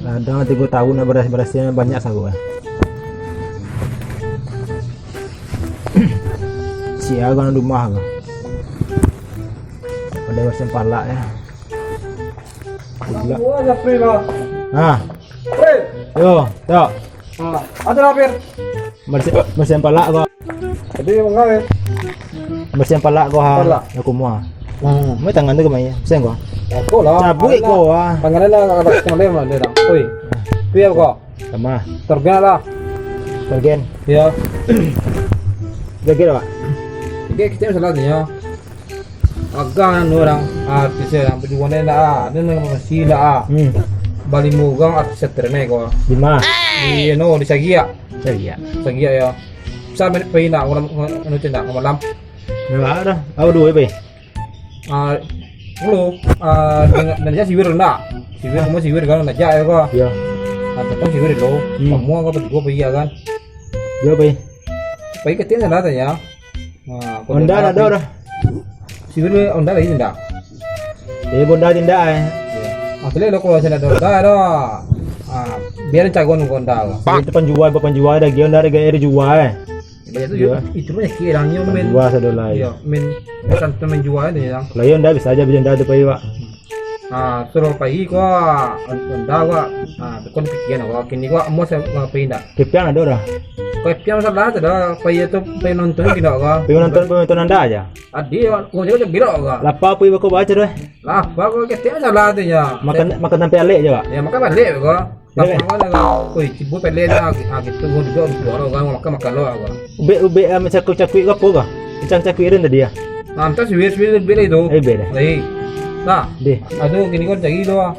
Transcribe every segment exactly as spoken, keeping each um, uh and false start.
Ladang tigo tahun lah barasih-barasih, banyak sagu lah. Sia kan rumah kan. Ado barasiahan palak ya. Gua aja free lah. Nah. Free. Yo, yo. Nah, ada lah, Fir. Barasiahan, barasiahan palak ko. Jadi, mangga, ya? Barasiahan palak ko, ha. Palak. Yo, kumua. Hmm. Mai tangan tu kemai. Sen ko. Aku lah. Cabuik ko, ah. Tangan lah, agak kemana, dia dah. Oi. Piye ko? Sama. Tergen lah. Tergen. Ya. Tergen, Pak. Oke, kita masalah ni, ya. Agak anu urang artis ya, urang bajuang ni ndak ah, ado nan masih ndak ah. Hmm. Balimo urang artis stres ko. Di ma? Di, anu, di Sagiak. Sagiak. Sagiak ya. Sa pai ndak malam, anu tu ndak malam. Ndak ado. Apo duo pai? Ah, lo, ah, dengan, dengan siwir ndak. Siwir, kamu siwir kan ndak ya ko. Iya. Ah, tetap siwir lo. Hmm. Kamu apa tigo pai ya kan? Iya pai. Pai ke tiang sana tanya. Nah, Honda ndak ado dah. Siwir Honda lagi ndak? Eh, Honda tindak eh. Ah, tu lo kalau saya ada Honda dah. Ah, biar cagon Honda lah. Itu panjual, panjual dah, Honda dah gaya jual eh. Banyak tu. Iya. Itu banyak kirangnyo main. Panjual sado lah. Iya, main santan main jual ni yang. Lah iya ndak bisa aja beli Honda tu pai, Pak. Ah, suruh pai ko, Honda ko. Ah, tu kan pikiran ko. Kini ko mau saya pai ndak? Kepian ado dah. Kepian salah tu dah. Pai tu pai nonton kini ko. Pai nonton, pai nonton Honda aja. Adi, ko jago gilo ko. Lapa pai bako baca dah. Lapa ko ketek salah tu ya. Makan, makan sampai alek je, Pak. Ya, makan balik ko. Iya. Lapa ko dah. Oi, cibo pelek dah. Ah, gitu, gua duduk di luar kan, makan, makan lo ko. Ubek, ubek, ah, cakuik-cakuik ke apa ko? Icang cakuik rin tadi ya? Nah, entah siwir, siwir, siwir itu. Eh, beda. Lai. Nah. Deh. Aduh, kini ko cari lo.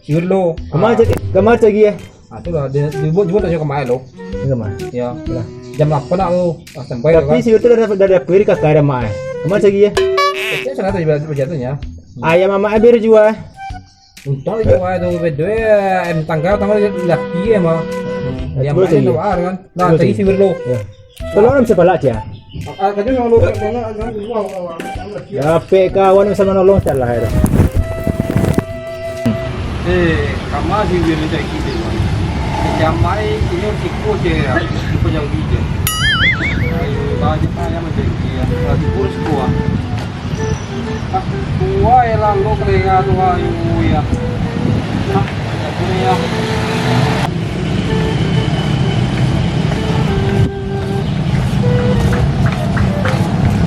Siwir lo. Kama cari, kama cari eh? Ah, tu lah, dia, dia buat, dia buat tanya kemarin lo. Ini kama? Ya. Lah. Jam lapan nak lo. Ah, sampai lo. Tapi kan. Siwir tu dah, dah, dah, dah pergi kakak dah mai. Kama cari eh? Saya sana tadi berjatuhnya. Ayam mamak abis jual. Untung aja wah tu bedo ya, em tangga tangga laki ya mah. Ya, cuba main cari. Luar kan. Nah, cuba tadi cari. Siwir lo. Ya. Tolong bisa palak ya. Ah, tadi mau lo banyak kan. Ya, P K wan bisa menolong salah ya. Eh, kama siwir ni cari kita. Jamai ini tipu je ya. Tipu jauh je. Ayo, banyak ayam macam ni ya. Lagi kurus kuah. Kuai lalu kelinga tu ayu ya. Nah, aku ni ya.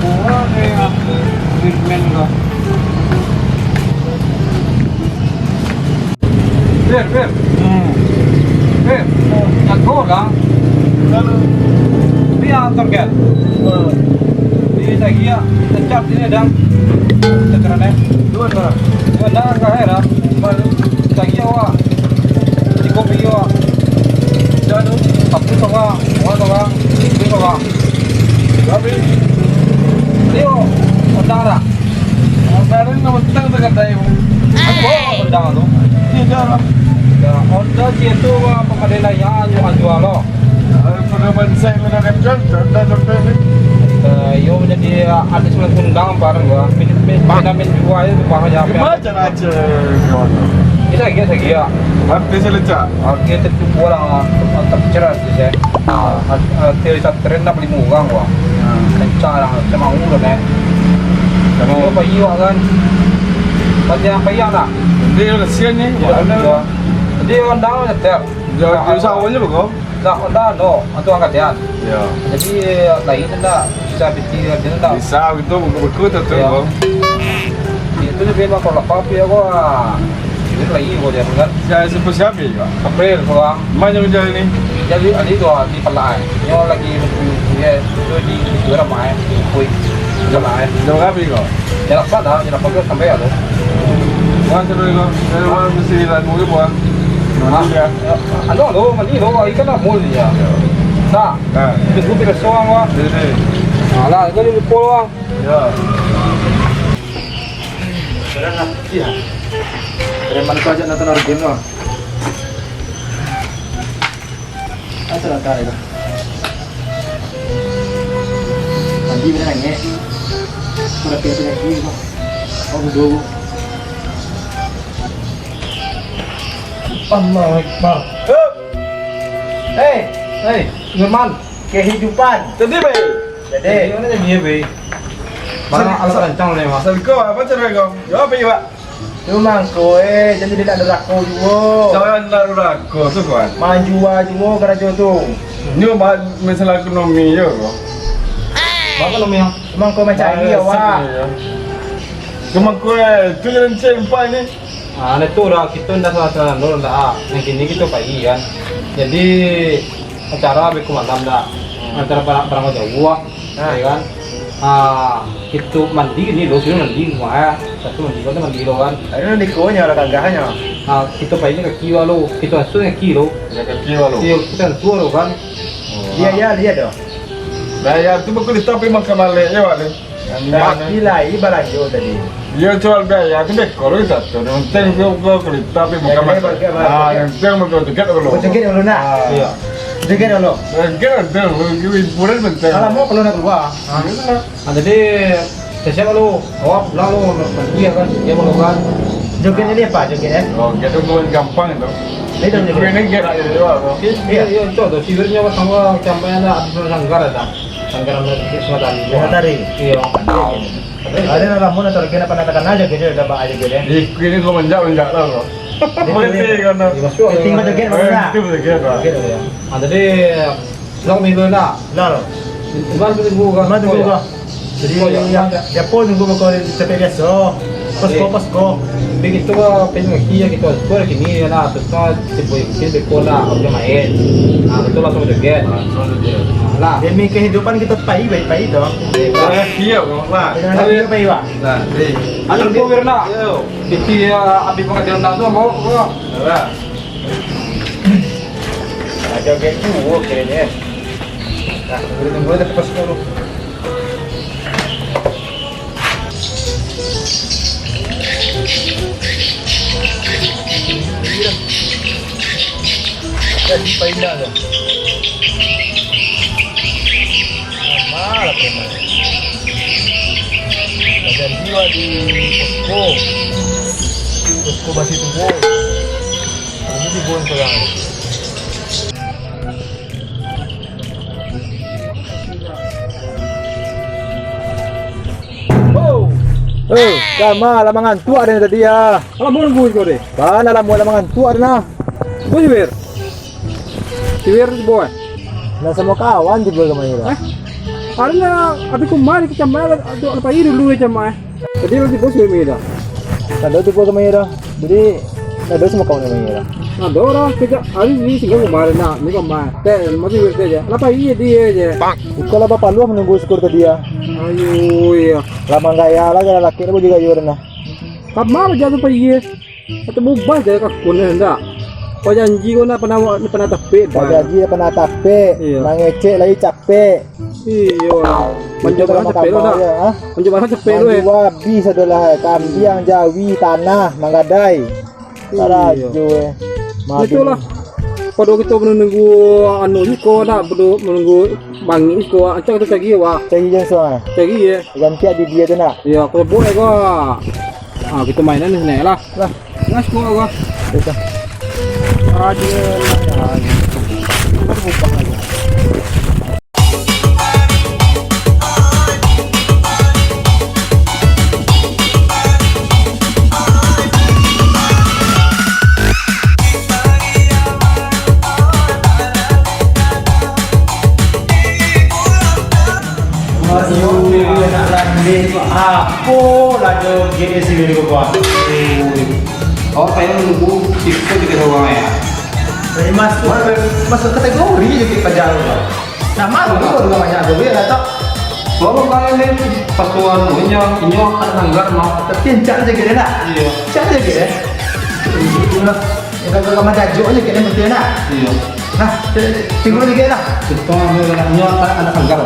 Kuai ni ya. Treatment ko. Fir, Fir. Hmm. Fir, jago dah. Lalu. Ni yang target. Hmm. Ni lagi ya, tetap sini dah. Tekanan eh. Dua dah. Dua dah, enggak heran. Lagi ya, wah. Di kopi ya, wah. Dah tu. Tapi tu, wah. Wah, tu, wah. Ini tu, wah. Tapi. Dia, wah. Dah, dah. Kemarin nama tentang tu kata ibu. Apa Honda tu? Ini dah lah. Ya, Honda dia tu, ah, pemadai daya, jual, jual lo. Eh, pedoman saya mana kan jual, Honda sampai ni. Eh, yo, jadi, ah, ada sebelah kundang barang gua. Min, min, min, min jual itu barang aja. Macam aja, kawan. Ini lagi, lagi ya. Artis lecak. Oke, tercukup lah, tercerai sih, saya. Ah, ah, ah, tiada satu tren dah beli murah, wah. Hmm. Kencang lah, macam mau lah, eh. Tapi apa iya, kan? Banyak yang payah lah. Dia kasihan ni, ya, buat apa? Iya. Dia orang dah nyetir. Dia, dia usaha awalnya apa, kau? Dah, dah, no. Itu angkat dia. Ya. Jadi, lain tu dah. Bisa bikin dia dah. Bisa, itu buku-buku tu, tu, ya. Kau. Itu lebih mah kalau apa, ya, gua. Ini lagi gua jalan kan. Siapa, siapa, ya? April, gua. Mana yang jalan ni? Jadi, ada itu, ah, di Palai. Nyo lagi, ya, itu di, di Ramai. Kui. Palai. Jauh habis kau? Jalan apa dah? Jalan apa sampai ya, tu? Wah, seru kau. Saya orang mesti lalu ke buah. Ah, ya. Anu, lo, mandi, lo, ikan dah mul dia. Ya. Nah, nah. Itu gua pilih soang, wah. Ini. Alah, itu di Pol, wah. Ya. Sudah lah. Iya. Dari mana kau ajak nonton game lo? Ah, sudah tahu itu. Nanti mana nangis? Sudah pergi lagi, Bang. Oh, dulu. Allahu Akbar. Hei, hei, Firman. Kehidupan. Jadi, Bay. Jadi. Jadi, mana jadi, Bay? Barang alat rancang ni, Mas. Sangko, apa cara kau? Yo, apa, Pak? Tu mangko, eh, jadi dia nak durako juo. Siapa yang nak durako tu, kawan? Manjua juo karajo tu. Ni, Mas, masalah ekonomi je, kau. Apa ekonomi, Mas? Mangko mancari awak. Cuma kau, eh, tu jalan cek empat ni. Ah, nah tu dah, kita ndak salah-salah dulu dah. Yang kini kita pagi kan. Jadi, acara beko malam dah. Hmm. Acara barang, barang jauh lah, ya kan? Ah, kita mandi ni lo, sini mandi rumah ya. Satu mandi, kau mandi lo kan. Ada di kau nya, ada gagahnya. Ah, kita pagi ni kaki lo, kita asuh kaki lo. Ya, kaki lo. Iya, kita asuh lo kan. Oh. Iya, iya, lihat dah. Nah, ya, tu buku kita pergi makan balik ya, Wak, ni. Pasti lai balanjo tadi. Iyo, jual biaya tu beko lo satu. Yang penting ko, ko kerita pi bukan makan. Ah, yang penting bukan joget dulu. Bukan joget dulu, nak? Ah. Iya. Joget dulu. Joget dulu, hiburan penting. Kalau mau, kalau nak keluar. Ah. Iya. Ah, jadi, siap-siap lo. Awak pulang lo, pergi ya kan? Dia mau kan? Joget ini apa, joget, eh? Oh, joget tu gampang itu. Ini dong joget. Ini joget aja dulu, bro. Iya, iya, itu tuh. Siwirnya pas sama, sampai ada, ada sanggar ada. Sanggar Sungai Tari. Sungai Tari. Iya. Ada lah, lamun atau kena pernah tekan aja gitu, udah baik aja gitu ya. Di kini kau menjak, menjak lah, bro. Di kini. Berarti kan. Iya, masuk. Tinggal joget, mana? Itu joget, bro. Joget, ya. Ah, jadi, bilang minggu nak. Lah, lo. Iman tu tunggu kan. Iman tunggu kan. Jadi, oh, ya, yang, ya. Siapa tunggu bakal sampai biasa? Pas ko, pas ko. Begitu lah, pengen lagi ya, kita, kita lagi ni ya lah, terus kan, si boy mungkin beko lah, oke main. Nah, betul lah, sama joget. Lah. Demi kehidupan kita pai, baik-baik tu. Iya, bro. Lah. Dengan hati kita pai, Pak. Nah, deh. Ayo, Bro Wirna. Yo. Piti, ya, abis pengadilan langsung, bawa, bawa. Lah. Ada gak juo kayaknya. Nah, tunggu, tunggu aja, pas dulu. Jadi, paindah tu. Lama lah preman. Bajanji wak di posko. Posko Basi Tubuh. Ini di Bon sekarang. Oh. Eh, kama lah mangantuak den tadi ah. Alah, mau nunggu kau deh. Bana lah, mau lah mangantuak den ah. Bos Siwir. Siwir tu, bos. Lah, samo kawan je bos kama lah. Hah? Ada lah, habis kemarin ke Camai lah, tu lah pagi dulu ya Camai. Tadi lah tibo Siwir dah. Tadi tibo kama lah. Jadi, Nado samo kawan kami lah. Nado lah, kejap hari ni tinggal kemarin nak, ni kemarin. Teh, masih berarti aja. Lah pagi dia je. Iko lah bapaluah manunggu syukur tadi ya. Ayo, iya. Lah manggaya lah, jalan laki lah, baju kayu dah nah. Kama aja tu pagi. Atau bubas je kakun ni, ndak? Kau janji kau nak pernah, pernah tapek, Bang. Kau janji dah pernah tapek, iya. Mangecek lagi capek. Iyo. Manjo barang capek lo, ndak? Manjo barang capek lo, eh. Manjo habis ado lah, kambiang, jawi, tanah, manggadai. Iyo. Karajo, eh. Itulah. Pado kito manunggu anu ni ko, ndak? Pado manunggu bangik ni ko, acak kito cari, wah. Cari je, suah. Cari, eh. Ganti di dia tu, ndak? Iyo, aku buat, eh, ko. Ah, kito mainan di sini lah. Lah. Gas ko, ko. Aduh. Aduh, nak randing tu apo lah joget di sini ko, Bang. Awak payah nunggu tipu tiga orang ya. Jadi masuk, masuk kategori joget pajar tu, Bang. Nah, malu tu orang banyak joget lah, tak? Kalau kalian ni pasuan punya, inyo akan sanggar mah. Tapi encak joget dia nak. Iya. Encak joget dia. Itulah. Kalau kau mah jajuk aja kena betul nak. Iya. Nah, tengok lagi lah. Kita ambil anaknya, anak, anak sanggar.